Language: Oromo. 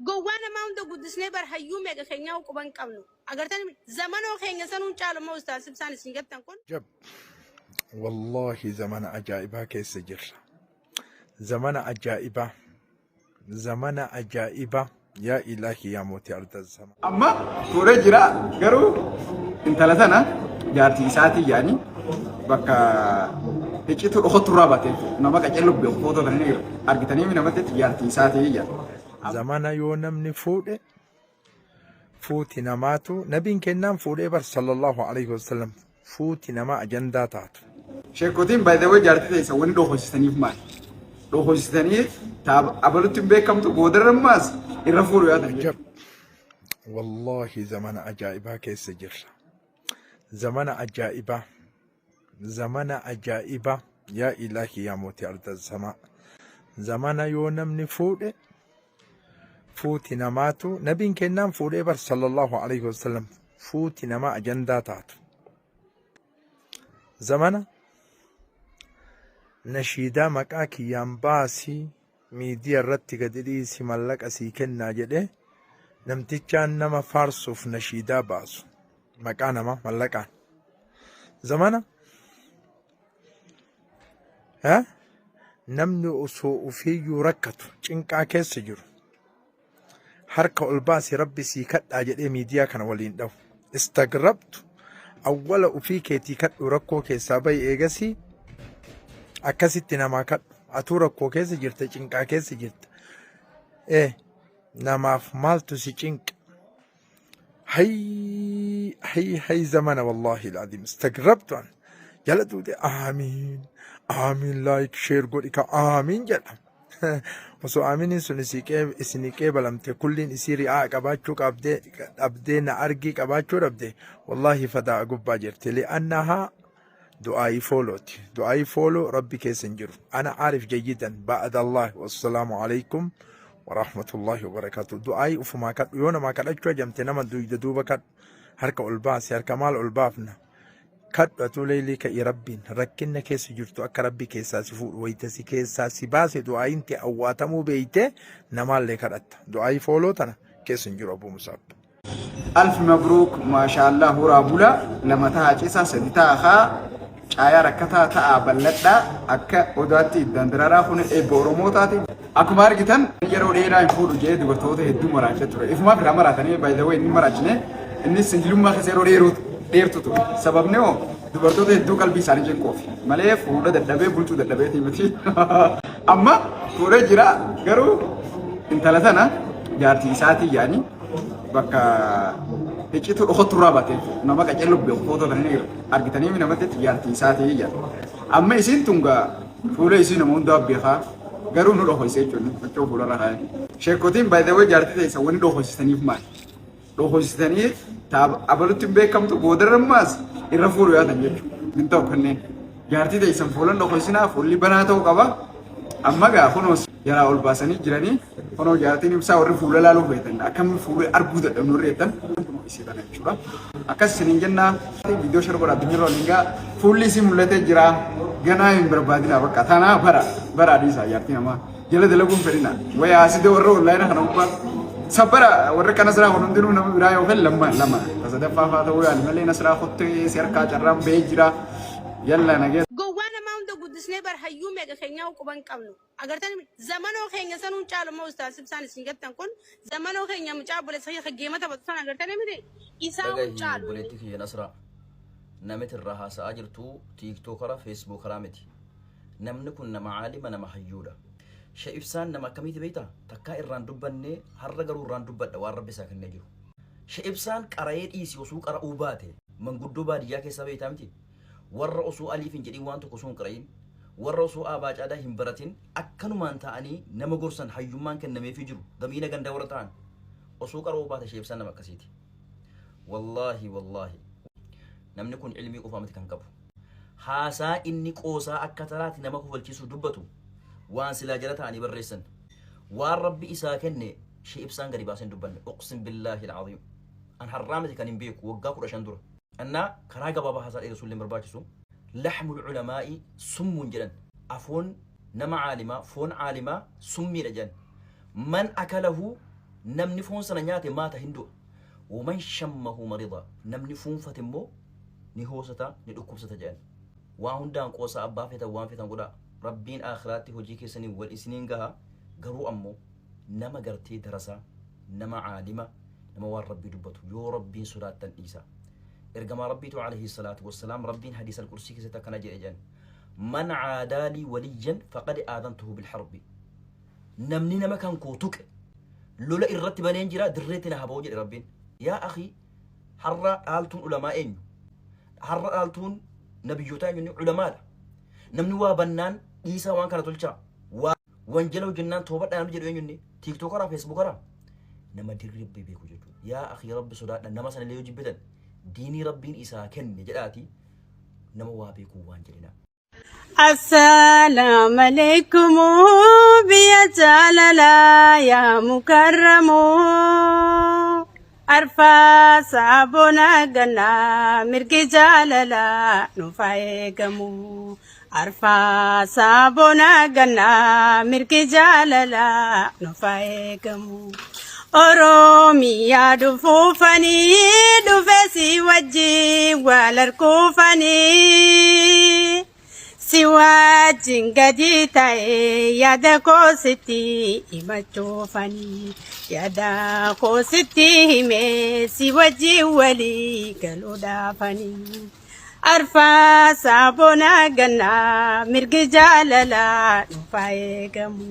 Gowwaa namaa hunda guddisnee bar hayyuu meeqa keenyaa quba hin qabnu. Agartani zamanoo keenya sanuun caaluma ustaas ibsaan isin jettan kun. Jab. Wallahi zamana ajaa'ibaa keessa jirra. Zamana ajaa'ibaa. Zamana ajaa'ibaa. Yaa ilaahi yaa mootii arda zaman. Amma fuudhee jira garuu intala tana jaartii isaatii jedhanii bakka iccituu dhokottu irraa baate nama qacellu beeku footoo kana ni argitanii namatti jaartii isaatii jedhan. Zamana yoo namni fuudhe fuuti namaatu nabiin kennaan fuudhee bar sallallahu alaihi wasallam fuuti namaa ajandaa taatu. Sheekotiin by the way jaartii teessan wanni dhokochistaniif maali? Dhokochistanii abalutti hin beekamtu boodarra ammaas irra fuudhu yaatan Ajab. Wallahi zamana ajaa'ibaa keessa jirra. Zamana ajaa'ibaa. Zamana ajaa'ibaa. Yaa ilaahi yaa mootii arda samaa. Zamana yoo namni fuudhe fuuti namaatu nabiin kennaan fuudhee bar sallallahu alaihi wasallam fuuti namaa ajandaa taatu. Zamana nashiidaa maqaa kiyyaan baasii miidiyaa irratti gadi dhiisi mallaqa sii kennaa jedhee namtichaan nama faarsuuf nashiidaa baasu maqaa namaa mallaqaan. Zamana namni osoo ofiiyyuu rakkatu cinqaa keessa jiru harka ol baasi rabbi sii kadhaa jedhee miidiyaa kana waliin dhahu. Istagrabtu awwala ofii keetii kadhu rakkoo keessaa bahi eegasii akkasitti namaa kadhu. Atuu rakkoo keessa jirta cinqaa keessa jirta. Namaaf maaltu si cinqa? Hay hay hay zamana wallahi alazim istagrabtu an jala duute aamiin aamiin like share godhi ka aamiin jedha. Osoo aaminiin sun isinii qeebalamte kulliin isii ri'aa qabaachuu qabdee dhabdee na argii qabaachuu dhabde wallahi fadaa gubbaa jirti li'annahaa du'aayii foolooti. Du'aayii fooloo rabbi keessa hin jiru. Ana aarif jayyidan ba'ada Allah wassalaamu alaikum warahmatullahi wabarakaatu. Du'aayii ufumaa kadhu yoo namaa kadhachuu hajamte nama duyda duuba kadhu harka ol baasi harka maal ol baafna. Kadhu atuu leeylii ka'i rabbiin rakkinna keessa jirtu akka rabbi keessaa si fuudhu wayita si keessaa si baase du'aayiin tee awwaatamuu beeytee namaallee kadhatta. Du'aayii fooloo tana keessa hin jiru Abuu Musaab. Alf mabruuk maashaallah horaa bula lama tahaa cisaa sadi ta'a kaa caayaa rakkataa ta'aa bal'adhaa akka odaatti iddaan daraaraa kun eebba Oromoo taate. Akkuma argitan yeroo dheeraa hin fuudhu jedhee dubartoota hedduu maraachaa ture. Ifumaaf irraa maraatanii by the way inni maraachine innis singilummaa keessa yeroo dheertu ture. Sababni hoo dubartoota hedduu qalbii isaanii cinquufi malee fuudha dadhabee bulchuu dadhabeetii miti. Amma fuudhee jira garuu intala tana jaartii isaatii jedhanii bakka iccituu dhokottu irraa baate nama qacellu beeku footoo kana ni argitanii namatti jaartii isaatii jedha. Amma isiin tun gaa fuula isii nama hundaa beekaa garuu nu dhokoyse jechuun faccoo fuularra kaa'e. Sheekotiin by the way jaartii teessan wanni dhokoysistaniif maali? Dhokoysitanii abalutti hin beekamtu boodarra ammaas irra fuudhu yaatan jechuudha. Hin ta'u kanneen. Jaartii teessan fuulan dhokoysinaa fuulli banaa ta'uu qaba. Amma gaa kunoo jalaa ol baasanii jiranii kunoo jaartiin ibsaa warri fuula laaluu feetan akkamiin fuula arguu dadhabnu warri jettan kunoo isii kana jechuudha. Akkas isiniin jennaa viidiyoo share godhaa addunyaarra waliin gaa fuulli isii mul'atee jira ganaa hin barbaadinaa bakka tanaa bara bara dhiisaa jaartii namaa jala dalaguun fedhina wayaa asii warra onlaayina kana gubbaa sabbara warri kana siraa kun hundinuu nama biraa yoo fedhe lama lama sadaffaa faa ta'uu yaali malee nasraa kottee si harkaa carraan ba'ee jira yalla nagee. Gowwaa namaa hunda guddisnee bar hayyuu meeqa keenyaa quba hin qabnu. Agartani zamanoo keenya sanuun caaluma ustaas ibsaan isin jettan kun zamanoo keenya mucaa obboleessa kiyya kan geema taphatu sana agartani miti isaa hun Dhagahi caalu inni. obboleettii kiyya Nasraa. Namiti irraa haasa'aa jirtu tiiktookara feesbuukaraa miti. Namni kun nama aalima nama hayyuudha. She ibsaan nama akkamiiti beektaa? Takkaa irraan dubbannee har'a garuu irraan dubbadha waan rabbi isaa kennee jiru. She ibsaan qara'ee dhiisi osuu qara'uu baate manguddoo baadiyyaa keessaa beektaa miti? Warra osoo aliif hin jedhin waan tokko osoo hin qara'in, warra osoo aabaacaadaa hin baratin akkanumaan taa'anii nama gorsan hayyummaan kennameefii jiru gamiina gandaa warra ta'an osoo qara'uu baate Sheeh Ibsaan nama akkasiiti. Wallaahi wallaahi namni kun ilmii qofaa miti kan qabu. Haasaa inni qoosaa akka taraati nama kofalchiisuuf dubbatu waan silaa jala ta'anii barreessan. Waan rabbi isaa kenne Sheeh Ibsaan gadi baasee hin dubbanne. Uqsim billaahi al-aziim. An har'aa miti kan hin beeku waggaa 15 dura. Annaa karaa gabaabaa haasaa dheeressuun illee hin barbaachisu. Laxmul ulamaa'i summuun jedhan. Afoon nama caalimaa, foon caalimaa summiidha jedhan. Man akalahu Namni foon sana nyaate maata hin du'a. Waman shammahu marida. Namni fuunfate immoo ni hoosata, ni dhukkubsata jedhan. Waa hundaan qoosaa abbaa feetan waan feetan godhaa. Rabbiin aakhiraatti hojii keessanii wal isiniin gaha. Garuu ammoo nama gartee darasaa, nama caalima, nama waan Rabbii dubbatu yoo Rabbiin sodaattan dhiisaa. Ergamaa Rabbiitu alayhi salaatu wassalaam Rabbiin hadiisa al-qursii keessatti akkana jedhe jedhan. Man caadaa lii waliyyan faqad aadantuhu bilharbi. Namni nama kan koo tuqe lola irratti baneen jira dirreetti na haba'u jedhe Rabbiin. Yaa akii har'a dhaaltuun ulamaa eenyu? Har'a dhaaltuun nabiyyootaa eenyu? Ulamaadha. Namni waa bannaan dhiisaa waan kana tolchaa. Waa wanjala hojjennaan toobadhaa namni jedhu eenyu inni? Tiiktookaraa feesbuukaraa? Nama dirri Rabbii beeku jechuudha. Yaa akii Rabbi sodaadha nama sana illee yoo jibbitan diinii Rabbiin isaa kenne jedhaati nama waa beekuu waan jedhina. Assalamu alaikum biyya jaalalaa yaa mukarramu. Arfaasaa bona gannaa mirgi jaalalaa nuuf haa eegamu. Arfaasaa bona gannaa mirgi jaalalaa nuuf haa eegamu. Oromiyaa dhufuufanii dhufe si wajjin wal arguufanii. Si wajjin gadi ta'e yaada koo sitti himachuufanii. Yaada koo sitti himee si wajjin walii galuudhaafanii. Arfaasaa bona gannaa mirgi jaalalaa nuuf haa eegamu.